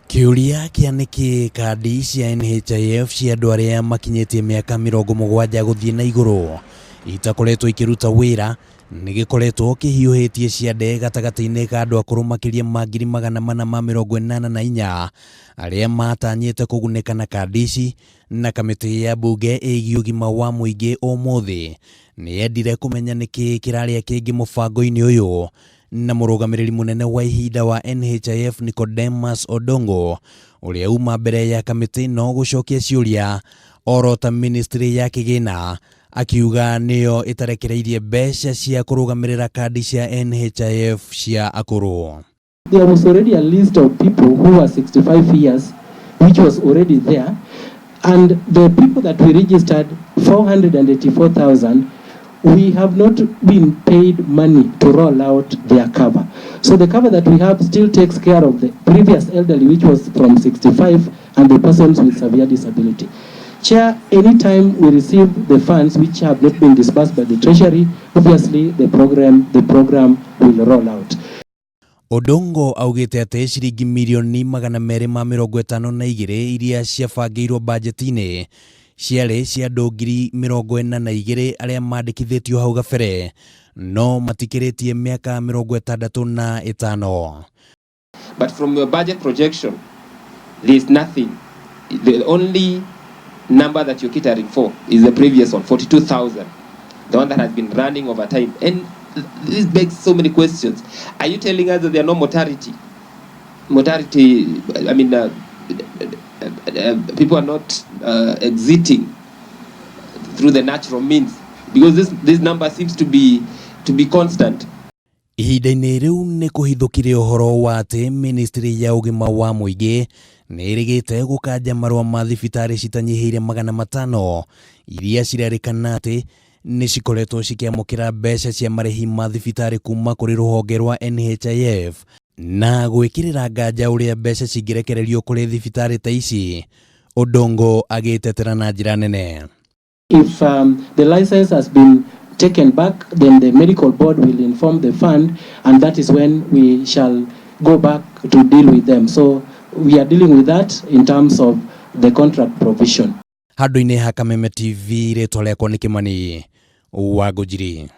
Kĩũria kĩa nĩkĩ kandi cia NHIF cia andũ arĩa makinyĩtie mĩaka 70 gũthiĩ na igũrũ itakoretwo ikĩruta wĩra nĩ gĩkoretwo kĩhiũhĩtie ciande gatagatĩ-inĩ ka andũ akũrũ makĩria ma 484,000 arĩa matanyĩte kũgunĩka na kandi ici. Na kamĩtĩ ya mbunge ĩgiĩ ũgima wa mũingĩ ũmũthĩ nĩ yendire kũmenya nĩkĩ kĩrarĩa kĩngĩ mũbango-inĩ ũyũ, na mũrũgamĩrĩri mũnene wa ihinda wa NHIF Nicodemus Odongo ũrĩa uma mbere ya kamĩtĩ ĩno gũcokia ciũria oro ta ministry ya kĩgĩna akiuga nĩyo ĩtarekereirie mbeca cia kũrũgamĩrĩra kandi cia NHIF cia akũrũ. There was already a list of people who were 65 years, which was already there. And the people that we registered, 484,000, we have not been paid money to roll out their cover. So the cover that we have still takes care of the previous elderly, which was from 65, and the persons with severe disability. Chair, anytime we receive the funds which have not been disbursed by the Treasury, obviously the program will roll out. Odongo augĩte atĩ ciringi mirioni 252 iria ciabangĩirwo bajeti-inĩ ciarĩ cia andũ 42,000 arĩa mandĩkithĩtio hau gabere no matikĩrĩtie mĩaka 65. But from your budget projection, there's nothing. The only number that you're catering for is the previous one, 42,000, the one that has been running over time. And this begs so many questions. Are you telling us that there are no mortality? Mortality, I mean, people are not exiting through the natural means, because this number seems to be constant. Ihinda-inĩ rĩu nĩ kũhithũkire ũhoro wa atĩ ministry ya ũgima wa mũingĩ nĩ ĩrĩgĩte gũkanja marũa ma thibitarĩ citanyihĩire 500 iria cirerĩkana atĩ nĩ cikoretwo cikĩamũkĩra mbeca cia marĩhi ma thibitarĩ kuma kũrĩ rũhonge rwa NHIF, na gwĩkĩrĩra nganja ũrĩa mbeca cingĩrekererio kũrĩ thibitarĩ ta ici. Odongo agĩtetera na njĩra nene. If the license has been taken back, then the medical board will inform the fund, and that is when we shall go back to deal with them. So we are dealing with that in terms of the contract provision. Handũ-inĩ ha Kameme TV, rĩtwa rĩakwa nĩ Kĩmani wa Ngũnjiri.